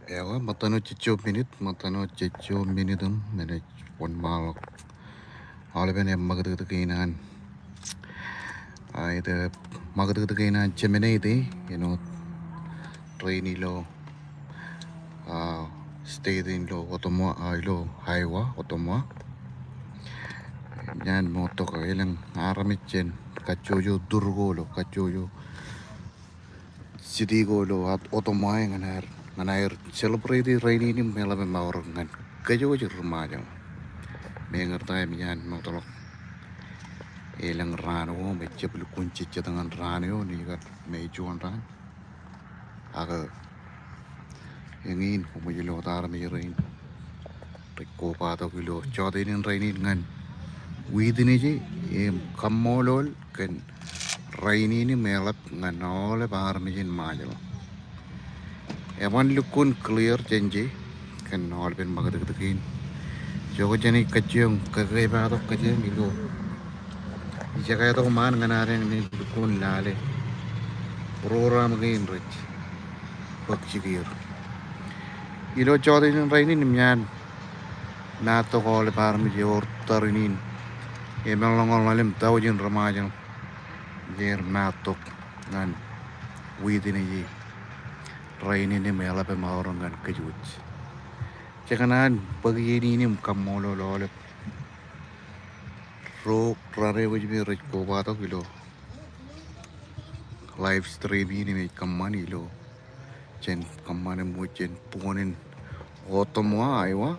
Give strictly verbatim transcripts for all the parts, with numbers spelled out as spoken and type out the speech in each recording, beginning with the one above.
Eo, ṃōttan wōt jejjo minit, ṃōttan wōt jejjo minit im, men ej wōnṃaanḷọk. Aolepen eṃṃakūtkūt kein an, a, ej ṃakūtkūt kein an Jemānāe ite, āinwōt rein ilo, a, state in ilo Ottumwa, a, ilo Iowa, Ottumwa. Ñan ṃoottok elōñ armej jān kajjojo tur ko ilo kajjojo city ko ilo Ottumwa e ñan aer, ñan aer celebrate rainin im eḷap im aorōk ñan kōjwōj ri Ṃajeḷ. Meñe ta im ñan ṃootḷọk elōñ raan ko me ejjab lukkuun jejjet ñan raan eo, nejkar me juon raan. Ak eñin koṃij lo wōt armej rein rej kobatok ilo jọteen in rainin ñan witness e im kaṃṃoolol kōn rainin im eḷap ñan aolep armej in Ṃajeḷ. Eban lukkuun clear jān je kōn aolepen ṃakūtkūt kein. Jokwe jenaaj kajjioñ kōkōjpatok kōjeañ ilo ijekatok ṃaan ñan adeañ naaj lukkuun lale program kein rej bōk jikier ilo jọteen in rainin im ñan ṃaattok aolep armej ewōr tariṇ in im eḷọñḷọk ḷalem taujin ri Ṃajeḷ. Ej maattok ñan witness e rainin im eḷap im aorōk ñan kōjwōj. Jekōṇaan bōk iien in im kaṃṃoolol aolep ro raṇe wōj me rej kobatok ilo live stream in im ej kōṃṃan ilo jān kōṃṃan im wōj jān bukwōn in Ottumwa, Iowa.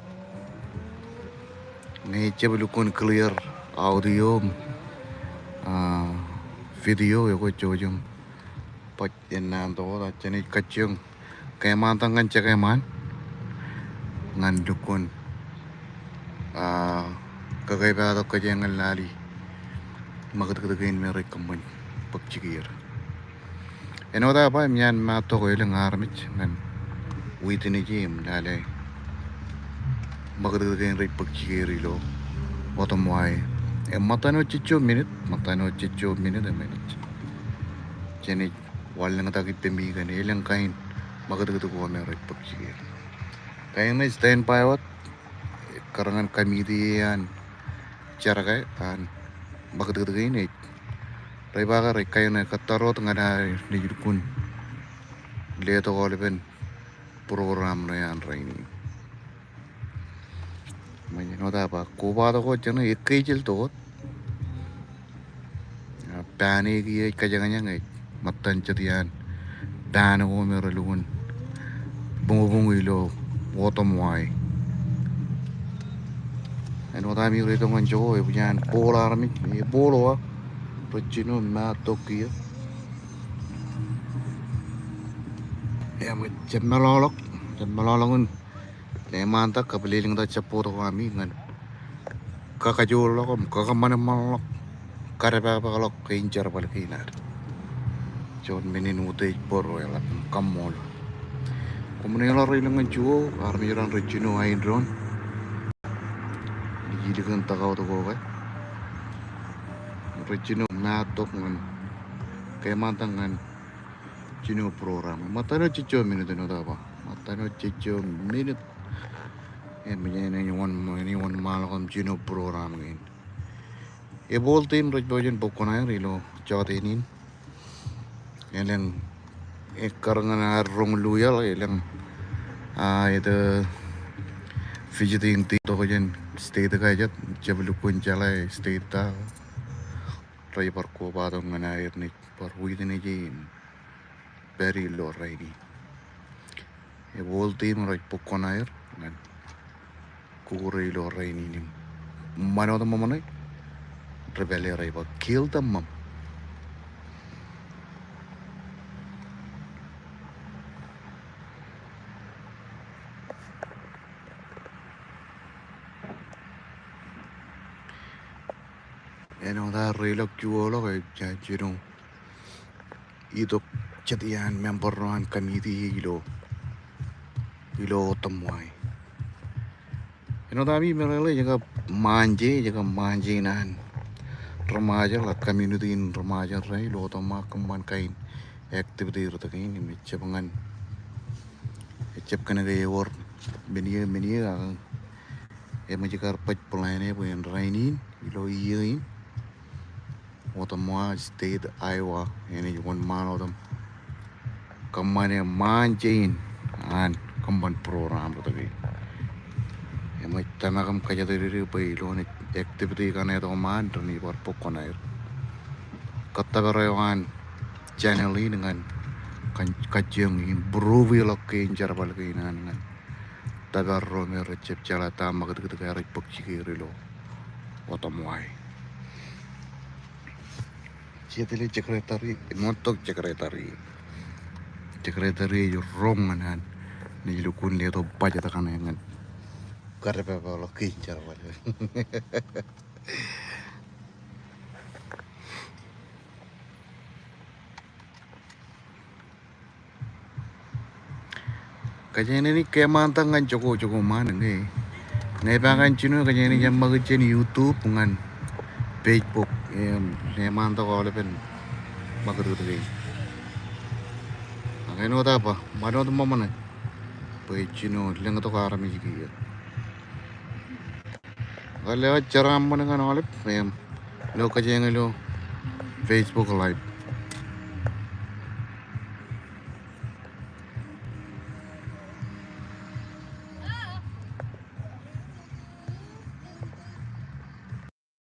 Ñe ejjab lukkuun clear audio, a, video eo kwōj jouj im baj innanto wōt, ak jenaaj kajjioñ keṃaantak ñan jekōṃṃan ñan lukkuun, a, kōkōjpatok kōjeañ ñan lale ṃakūtkūt kein me rej kōṃṃan bōk jikier. Āinwōt aō ba im ñan ṃaattok elōñ armej ñan witness e im lale ṃakūtkūt kein rej bōk jikier ilo Ottumwa e. Im ṃōttan wōt jejjo minit, ṃōttan wōt jejjo minit im enaaj, jenaaj wanlōñtak ippemi kōn elōñ kain ṃakūtkūt ko me rej bōk jikier. Kain ṇe stand by wōt, ekkar ñan committee e an jerkā an ṃakūtkūt kein ej, rej ba ke rej kain ṇe kōttar wōt ñan aer naaj lukkuun letok aolepen program ṇe an rainin. Ṃōj, āinwōt aō ba, kobatok wōt jeṇe ekkejel tok wōt. A, paan e kiiō ej kōjañjañ ej ṃōttan jet iaan paan ko me relukkuun buñbuñ ilo Ottumwa e. Āinwōt ami reitok ñan jọkwe, ebwijaan ball armej, ball eo aō rej jino maattok kiiō. Im jab meḷọkḷọk, jab meḷọkḷọk in Leṃaantak kab lelōñtak support ko ami ñan kakajoorḷọk im kakōṃanṃanḷọk, kadepakpakḷọk kein jerbal kein ad. Juon men in utiej bōro eḷap im kaṃṃoolol. Koṃ naaj ḷọk ri lōñ ñan juon, armej raṇ rej jino ain doon. Ij likin tōkaut ko ke rej jino maattok ñan, keṃaantak ñan jino program. Ṃōttan wōt jejjo minit āinwōt aō ba. Ṃōttan wōt jejjo minit. Im enaaj wōn, enaaj wōnṃaanḷọk im jino program kein. E ball team rej pojak in bōk kuṇaer ilo jọteen in. Elōñ ekkar ñan aer roñ luwiaḷ, elōñ, a, ej visiting team tok jān state ko jet, jab lukkuun jeḷā state ta. Rej bar kobatok ñan aer naaj bar witness e im pād ilo rainin. E ball team rej bōk kuṇaer ñan kukure ilo rainin im ṃan wōt ṃōṃōṇe ri pālle rej ba kill them ṃōṃ. Āinwōt ad reilọk juon ḷọk ej jino itok jet iaan member ro an committee ilo, ilo Ottumwa e. Āinwōt ami meḷeḷe ej kab ṃaanje, ej kab ṃaanje in an ri Ṃajeḷ ak community in ri Ṃajeḷ raṇ ilo Ottumwa kōṃṃan kain activity rot kein im ejjab ñan, ejjab kōnke ewōr men iiō, men iiō ak eṃōj kar baj plan e bwe en rainin ilo iiō in Ottumwa State, Iowa, enaaj wōnṃaanḷọk im kōṃṃane ṃaanje in an kōṃṃan program rot kein. Eṃōj tōmak im kōjatdikdik bwe ilo an activity kaṇe tok ṃaan renaaj bar bōk kuṇaer. Kōttōpar eo an channel in ñan, ñan kajjioñ in improve ḷọk kein jerbal kein an ñan tōpar ro me rej jab jeḷā ta ṃakūtkūt ko rej bōk jikier ilo Ottumwa e. Jet ilo secretary, ṃool tok secretary. Secretary ej roñ ñan an, naaj lukkuun letok budget kaṇe ñan kar pepe ḷọk kein jerbal. Kōjeañ naaj keṃaantak ñan jokwe, jokwe ṃaan ñe, ñe ej ba ñan jino kōjeañ naaj ṃakūt jān YouTube ñan Facebook im eṃaantak aolepen ṃakūtkūt kein. Ak āinwōt aō ba, ṃan wōt ṃōṃōṇe bwe jino lōñtok armej kiiō. Ak lewōj jeraaṃṃan ñan aolep im ilo kōjeañ ilo Facebook Live.